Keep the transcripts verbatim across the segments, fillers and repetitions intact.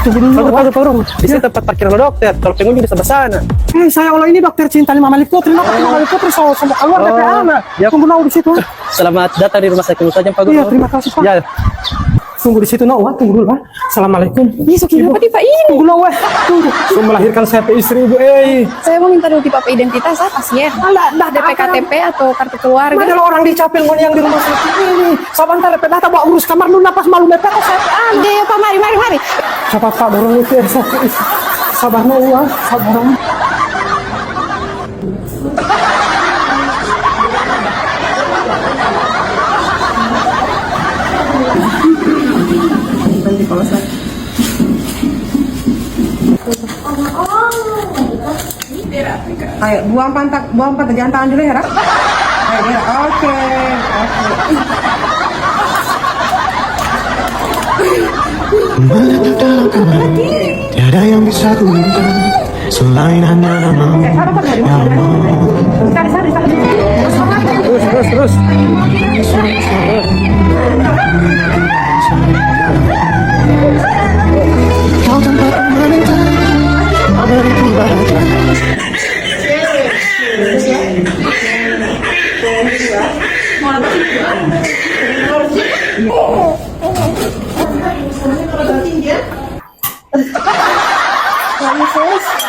Pagur, pagur, pagur. Di situ tempat parkiran dokter. Kalau pengunjung di sebelah sana. Eh, saya Allah ini dokter cinta lima Mali Putri. Nah, lima Mali Putri so, so mo kaluar depe anak. Tunggu no di situ. Selamat datang di rumah sakit Nurul Tajam, Pak Guru. Iya, terima kasih, Pak. Ya. Tunggu di situ, no. Wah, tunggu dulu, Pak. Assalamualaikum. Ih, so kira tadi, Pak, ini. Tunggu, no, weh. Tunggu. So melahirkan saya pe istri, Ibu, eh. Saya mau minta dulu, Pak, identitas, apa sih, ya? Nda, nda, D P K T P atau kartu keluarga? Ada orang di Capil, mau yang di rumah sakit ini. Sabantar, Pak, data bawa urus kamar dulu, napas malu, Pak, saya pe anak. Iya, iya, Pak, mari, mari, mari. Sabar, Pak, dorong itu, ya, sabar. Sabar, no, wah, sabar. Ayo, buang pantat, buang pantat, jangan tangan dulu ya, Ra. Ayo, ya, oke, oke. Menetap dalam kamar, tiada yang bisa kuminta selain hanya namamu, namamu. Terus, terus, terus. Kau tempat meminta, kau beri ku bahagia.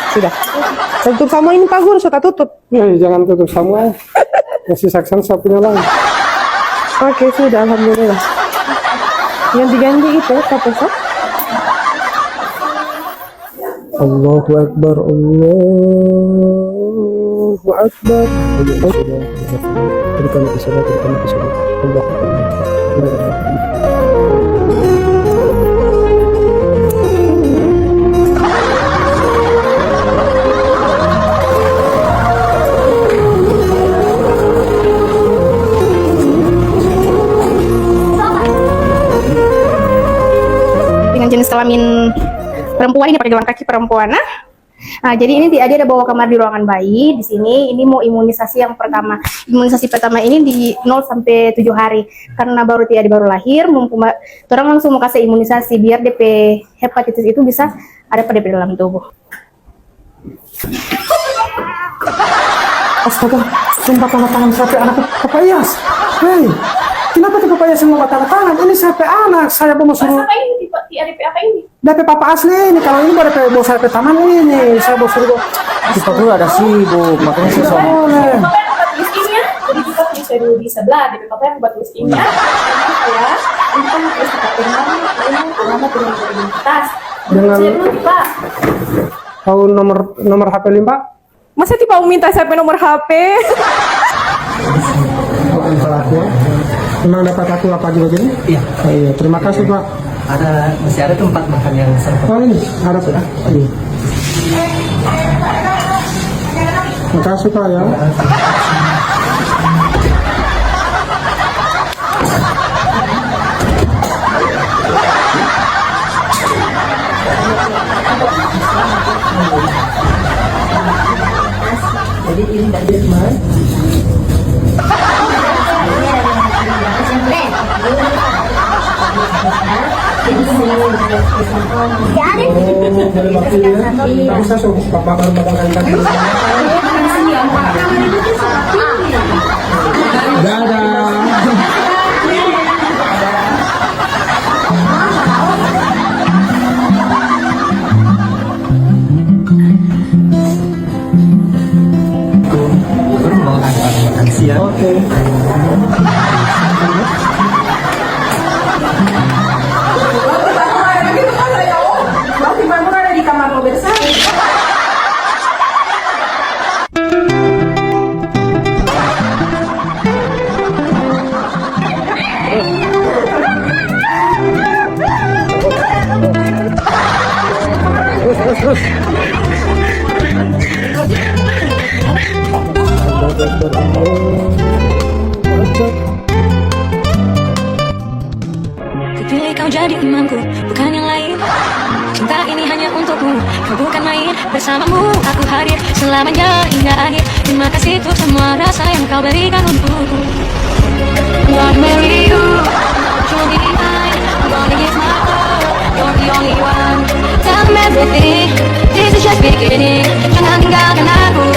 Sudah. Tutup samua ini, Pak Guru, sudah tutup. Eh, jangan tutup samua, eh. Masih saksang sapunya lang. Oke, sudah, alhamdulillah. Ganti-ganti itu, ya, Pak Profesor. Allahu Akbar, Allahu Akbar. Ayo, sudah. Terima kasih, terima kasih. Allahu Akbar. Dengan jenis kelamin perempuan, ini pakai gelang kaki perempuan, nah. Nah, jadi ini ti-, dia ada bawa kamar di ruangan bayi. Di sini, ini mau imunisasi yang pertama. Imunisasi pertama ini di nol sampai tujuh hari. Karena baru ti-, dia baru lahir, mumpung ba-, torang langsung mau kasih imunisasi biar D P hepatitis itu bisa ada pada dalam tubuh. Astaga, sumpah, tanda tangan siapa anak papayas? Hei, kenapa tu papayas yang mau tanda tangan? Ini siapa anak? Saya mau suruh. Apa ini? Tipe, ti-, ada apa ini? Dia pe papa asli ini, kalau ini baru pe bos saya pe taman ini, saya bos suruh. Kita tuh ada sibuk, makanya susah. Boleh. Papa yang buat listingnya, jadi kita tulis dulu di sebelah, di papa yang buat listingnya. Ya, ini kan harus kita kenal, ini alamat dengan identitas. Dengan saya dulu, Pak. Tahu nomor, nomor H P limpa? Masa tipe mau minta siapa nomor H P? Emang dapat aku apa juga gini? Iya. Oh, iya, terima kasih, Pak. Ada, masih ada tempat makan yang sempat. Oh, ini ada, Pak. Sudah? Iya. Makasih, Pak, ya. Jadi ini tak jelas, Mas. Jadi, Baru mau makan, makan siang. Oke. Waktu bangun ada di kamar lo bersama. Terus, terus, terus. Kupilih kau jadi imamku, bukan yang lain. Cinta ini hanya untukmu, kau bukan main. Bersamamu aku hadir selamanya hingga akhir. Terima kasih untuk semua rasa yang kau berikan untukku. Wanna marry you, truly mine. Wanna give my all, you're the only one. Tak Baby, this is just beginning. Jangan tinggalkan aku.